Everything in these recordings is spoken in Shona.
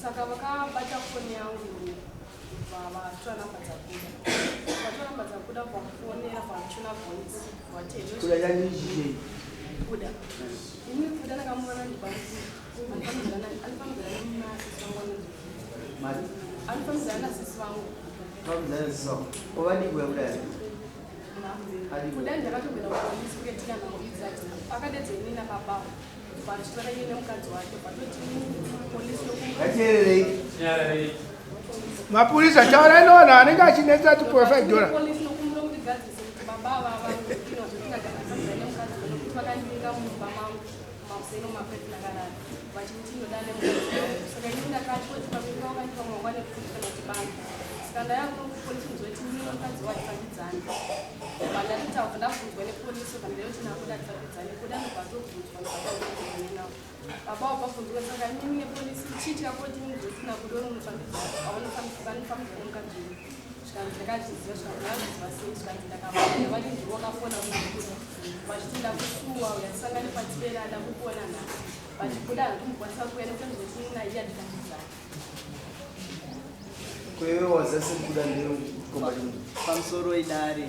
Saka vakabata foni yangu vatora namba dzakuda. Vatora namba dzakuda vakufonera vachuna voice. Vati hello. Kuda chandichii? Kuda. Ini kuda ndakamuona ndibamukuru. Anofambidzana nasisi vangu anonzi. Mari? Anofambidzana nasisi vangu. Fambidzana nasisi vangu. Ovadii kuya kuda here? Kuda ndakatombenda kupolisi kuketika nhau idzi ati akadedza ini nababa vachitora iye nemukadzi wake vatoti polisi Ngateererei. Mapurisa taurai nevanhu anenge achinetsa ti 5 dollar. Polisi nokumbira kuti gadzise kuti baba ava vangu nemukadzi wake vakandivinga mumba mangu makuseni mapeti ndakarara vachiti ndoda nemukadzi wangu. Saka ini ndakati kuti pamberi pavo kandipa mangwana ekuti kana kuti banga. Saka ndaya kupolisi kuzoti ini nemukadzi wake fambidzani. Vandatotaura ndabvunzwa nepolisi vandayoti nakuda tifambidzane kuda ndobva atobvunzwa ndobva navo. Baba wabvunzwa saka inini nepolisi chii chakoti muzoti nakuda unofambidzana aunofambidzana nemukadzi wenyu. Zvikanzi ndakazviziva zvikanzi ndakazviziva sei zvikanzi ndakabaya vari ndivo vakafona kunokuda vachiti ndakusuwa uya tisangane patipera ndakukuona nhasi vachibuda handimukwanisa kuuya nekuti ndizoti ini naiye hatifambidzani. Kwewe wazase kuda ndero kukomba chimunhu. Pamusoro idare.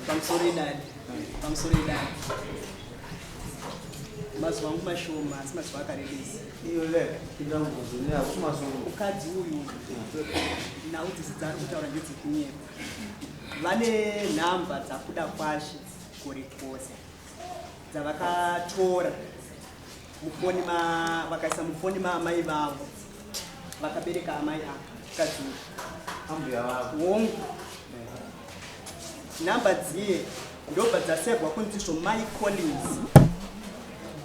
Pamusoro idare. Pamusoro idare. Mazuva angu mashoma asi mazuva akarebesa. Iyo le pinda mubvunzo ne hakusi masoro. Mukadzi uyu nhau dzese dzaari kutaura ndedzekunyepa. Vane nhamba dzakuda kwashe gore kose dzavakatora mufoni ma vakaisa mufoni maamai vavo vakabereka amai ava mukadzi uyu. Ambuya vavo. Hongu. Nhamba dziye ndobva dzasevhwa kunzi izvo Mai Collins.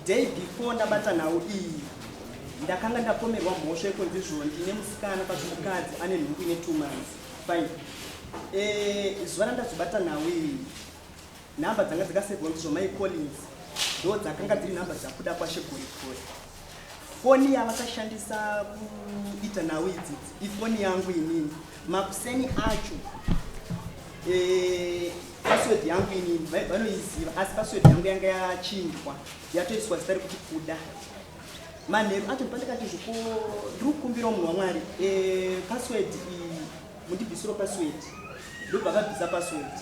Day before ndabata nhau iyi ndakanga ndapomerwa mhosva yekunzi izvo ndine musikana but mukadzi ane nhumbu ine 2 months. Fine. Eh, zuva randazobata nhau iyi nhamba dzanga dzakasevhwa kunzi izvo Mai Collins ndo dzakanga dziri nhamba dzakuda kwashe Gorekore. Foni yavakashandisa kuita nhau idzidzi ifoni yangu inini. Makuseni acho eh, password yangu inini vanoiziva asi password yangu yanga yachinjwa yatoiswa zita rekuti Kuda. Manheru acho pandikati zviko ndiri kukumbirawo munhu waMwari eh, password iyi mundibvisiro password ndobva vabvisa password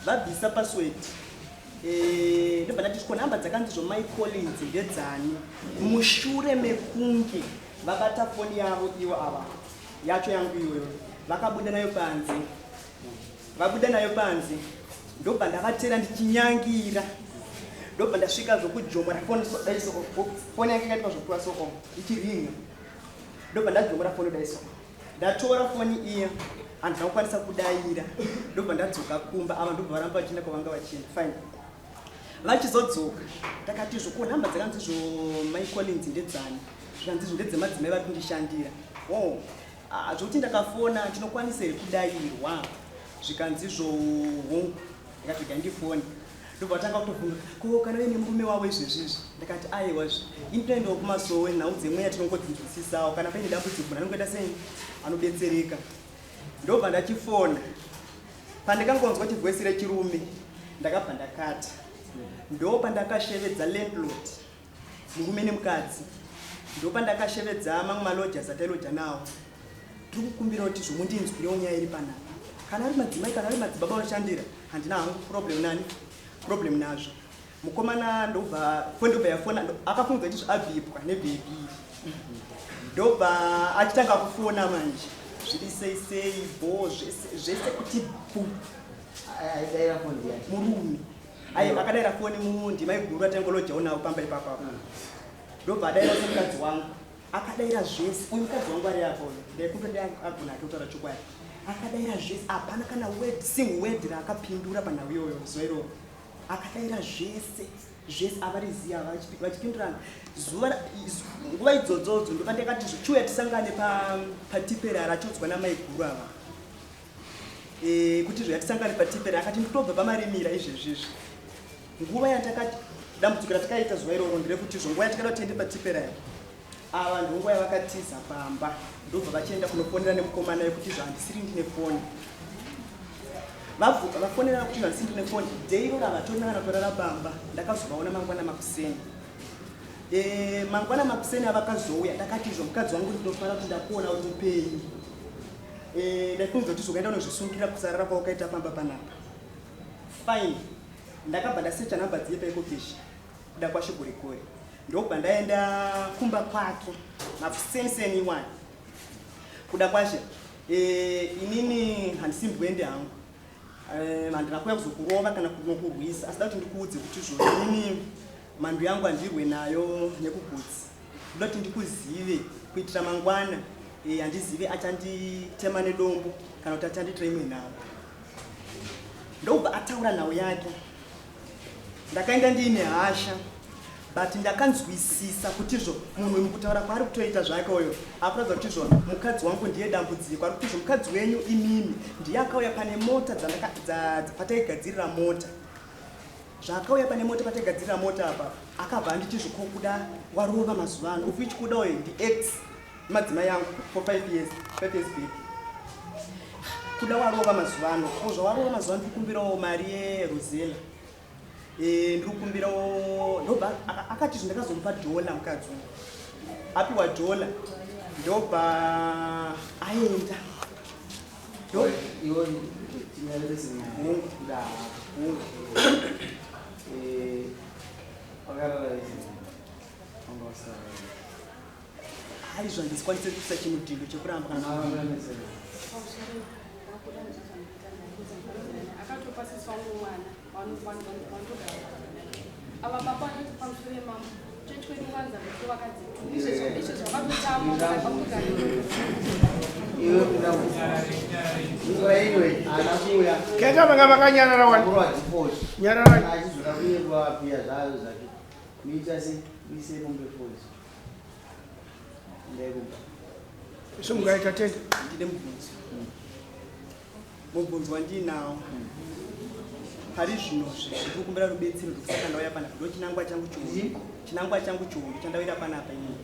vabvisa password Eh, ndobva ndati ko nhamba dzakanzi zvo Mai Collins ndedzani mushure mekunge vabata foni yavo ivo ava yacho yangu iyoyo vakabuda nayo panze vabuda nayo panze ndobva ndavatera ndichinyangira ndobva ndasvika zvokujomora foni so dai so foni yange yakaitwa zvokuva so ichiringa ndobva ndajomora foni dai so Ndatora foni iya handina kukwanisa kudaira ndobva ndadzoka kumba ava ndobva varamba vachienda kwavanga vachienda fine vachizodzoka ndakati izvo ko nhamba dzakanzi izvo mai Collins ndedzani zvikanzi izvo ndedzemadzimai vari kundishandira oh ah, zvokuti ndakafona ndinokwanisa here kudairwa zvikanzi izvo hongu ndikati regai ndifone ndobva vatanga kutovhunduka ko kana uine murume wavo izvezvi izvi ndakati aiwa zve ini toendawo kumasowe nhau dzemweya tinongodzinzwisisawo kana paine dambudziko munhu anongoita sei anobetsereka ndobva ndachifona pandikangonzwa chivhwesi rechirume ndakabva ndakata ndopandakashevedza landlord murume nemukadzi ndopandakashevedza mamwe malodgers atailoja nawo tiri kukumbira kuti zvomundinzwirewo nyaya iri panapa kana ari madzimai kana ari madzibaba vanoshandira handina hangu problem nani problem nazvo mukomana ndobva foni ndobva yafona akafunga kuti abhipwa nebhebhi ndobva achitanga kufona manje zviri sei sei bho zvese zvese kuti bu murume ayi akadaira foni mundima iguru atangolojawo nawo pamba ipapa ndobva adaira semukadzi wangu akadaira zvese uyu mukadzi wangu ari apo ndaikuto ndi agona ake kutaura chokwadi akadaira zvese hapana kana word single word raakapindura panhau iyoyo zuva iroro akadaira zvese zvese avariziva vachipindurana zuva nguva idzodzodzo ndopandakati zvichiuya tisangane patipera rachodzwa namaiguru ava e, kuti zvoya tisangane patipera akati nditobva pamarimira izvezvizvi Nguva yatakati dambudziko ratakaita zuva iroro nderekuti izvo nguva yatakada kuti tiende patipera ava ndonguva yavakatiza pamba ndobva vachienda kunofonera nemukomana yekuti izvo handisiri ndine foni vafonerana kuti izvo handisiri ndine foni day iroro havatorina kana kurara pamba ndakazovaona mangwana makuseni. E, mangwana makuseni avakazouya ndakati izvo mukadzi wangu ndinofara kuti ndakuona uri mupenyu. E, ndaifunga kuti ukaenda unozvisungirira kusarara kwaukaita pamba panapa. Fine. Ndakabva ndasecha nhamba dziye paEcocash kuda kwaShe Gorekore. Ndokubva ndaenda kumba kwake makuseni-seni iwayo. Kuda kwaShe, e, inini handisi mbwende hangu. Eh, handina kuuya kuzokurova kana kunokurwisa asi da kuti ndikuudze kuti izvozvo inini mhandu yangu handirwe nayo nekugutsi ndoda kuti ndikuzive kuitira mangwana eh, handizive achanditema nedombo kana kuti achandiitira imwe nhau ndokubva ataura nhau yake Ndakaenda ndiine hasha but ndakanzwisisa kuti izvo munhu uyu mukutaura kwaari kutoita zvake uyo akuratidza kuti izvo mukadzi wangu ndiye dambudziko ari kuti izvo mukadzi wenyu imimi ndiye akauya pane mota pataigadzirira mota zvaakauya pane mota pataigadzirira mota apa akabva anditi izvo ko kuda warova mazuva ano of which kuda uyo ndi ex madzimai angu for 5 years 5 years back kuda warova mazuva ano ko zvawarova mazuva ano ndikukumbirawo mari yerozela e, ndikukumbirawo ndobva akati izvo ndakazomupa dhola mukadzi uyu apiwa dhola ndobva aenda Haizvo handikwanise kuisa chimudhindo chekuramba kana akatopa sisi wangu mwana wanotogara ava baba vanoti pamusoro yemambo chechi kwedu kwanza kuti vakadzi izvezvo izvezvo vakatotama vakugara Keta manga makanyarara wani. Nyarara. Achizoda kuendwa apiya zvayo zvake. Muita se muise mombe fozi. Ndaikumba. Simukai tatenda. Ndine mubvunzo. Mubvunzo wandinawo pari zvino ndiri kukumbira rubetsero ndokusaka ndauya panapa ndo chinangwa changu chihombe chinangwa changu chihombe chandauyira panapa inini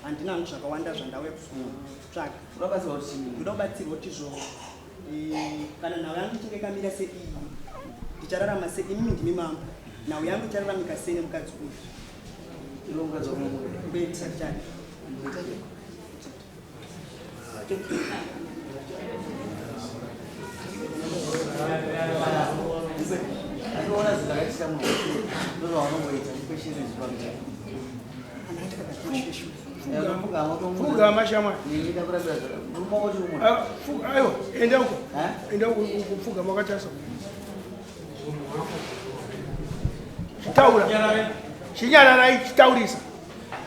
handina hangu zvakawanda zvandauya kuzotsvaga ndoda kubatsirwa kuti zvo eh, kana nhau yangu ichinge ikamira seiyi ndichararama sei imimi ndimi mambo nhau yangu ichararamika sei nemukadzi uyu Pfugama shamwari. Aiwa, enda uko. Enda uko pfugama wakatarisa. Chitaura. Chinyararai chitaurisa.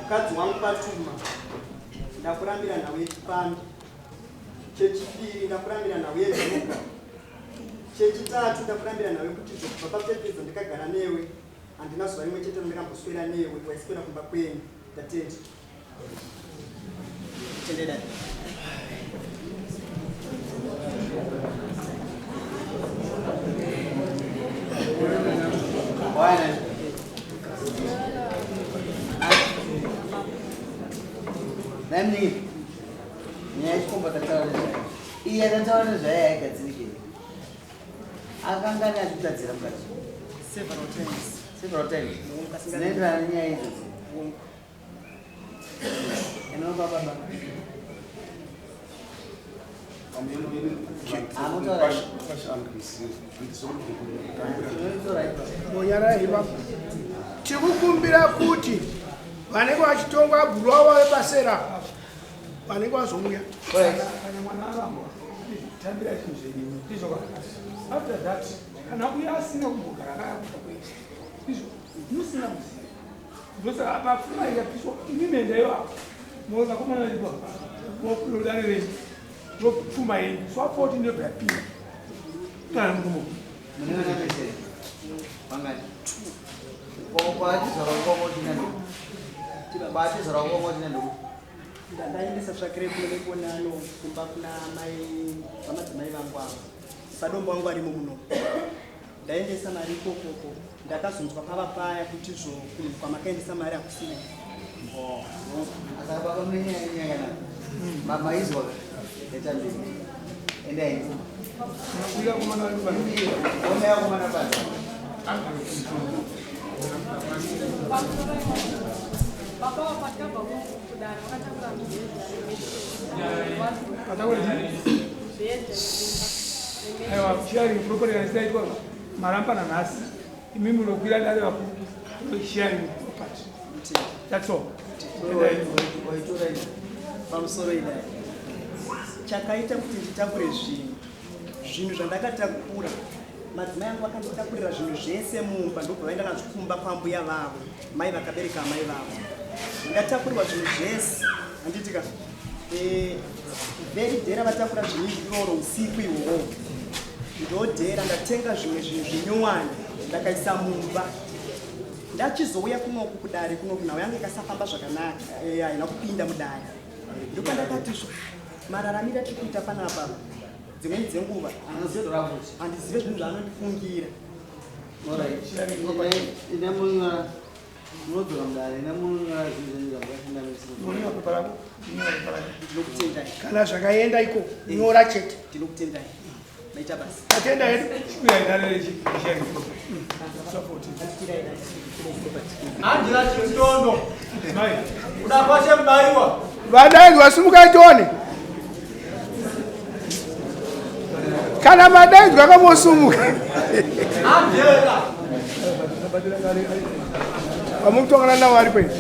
Mukadzi wangu patuma ndakurambira nhau yechipambi chechipiri ndakurambira nhau yedhuka chechitatu ndakurambira nhau yekuti kubva papepedzo ndikagara newe handina zuva rimwe chete randakamboswera newe waiswera kumba kwenyu ndatenda tendedai Nhai nyaya yechikomba tataura nezvayo iyi yatataura nezvayo haigadzirike akanga ane achitadzira mukadzi several times several times dzinoenderana nenyaya idzodzi inopa baba Tikukumbira kuti vanenge vachitongwa bhurwa vepasera vanenge vazouya. Kana mwana arambwa, tambira zvinhu zvenyu. Ndizvo after that kana uya asina kumbogara akayakuta kuenda. Ndizvo musina kuziva. Ndosaka apa pfuma ikapiswa imimi endayo apo. Movakomana varipo apa. Mopulodare renyu. Ndopfuma yenyu. So apo kuti ndobva yapinda. Kana murume. Mune vana vese vangani? Kwatizvarwa kwako tina nduku. Kwatizvarwa kwako tina nduku. Ndaendesa tsvakire kuno nekonano kumba kuna mai vamadzimai vangu ava. Sadombo wangu arimo muno. Ndaendesa mari ikokoko ndakazonzwa pava paya kuti zvo kunhu kwamakaendesa mari hakusina. Oh, saka baba mune nyaya yenyu yakanaka. Maizwa yatambira. Endai henyu. Uya kumana vari kubasa. Uya kumana basa. Baba vapatakabva kudare vakatakura mubhedha Vatakura chii? mubhedha. Aiwa, sharing property kana isinaitwa maramba nanhasi, imi munokwira dare vakuru, sharing property. That's all. Waitora ini. Pamusoro idai. Chakaita kuti nditakure zvinhu, zvinhu zvandakatakura, madzimai angu vakanditakurira zvinhu zvese mumba, ndobva vaenda nazvo kumba kwambuya vavo, mai vakabereka amai vavo. Ndatakurirwa zvinhu zvese, handiti ka? Very day ravatakura zvinhu iroro, usiku ihwohwo, ndodhera ndatenga zvimwe zvinhu zvinyowani, ndakaisa mumba. Ndachizouya kunoku kudare kunoku, nhau yangu ikasafamba zvakanaka, haina kupinda mudare. Ndopandakati zvo mararamiro atiri kuita panapa, dzimweni dzenguva Anozotora futi. handizive zvinhu zvaanondifungira. Alright. Ine munyora, munodzoka mudare, ine munyora zvinhu zvenyu zvamukashanda mese. Unoona pepa rako, unoona pepa rako. Ndinokutendai. Kana zvakaenda iko, nyora chete. Ndinokutendai, maita basa. Tatenda hedu. Chikwira dare rechi sharing property. Support. Andira Chitondo. Mai. Kudakwashe Mubaiwa. Vadaidzwa, simukai tione. Kana madaidzwa kamosumuka. Andira. Vamukutongana navo varipo here?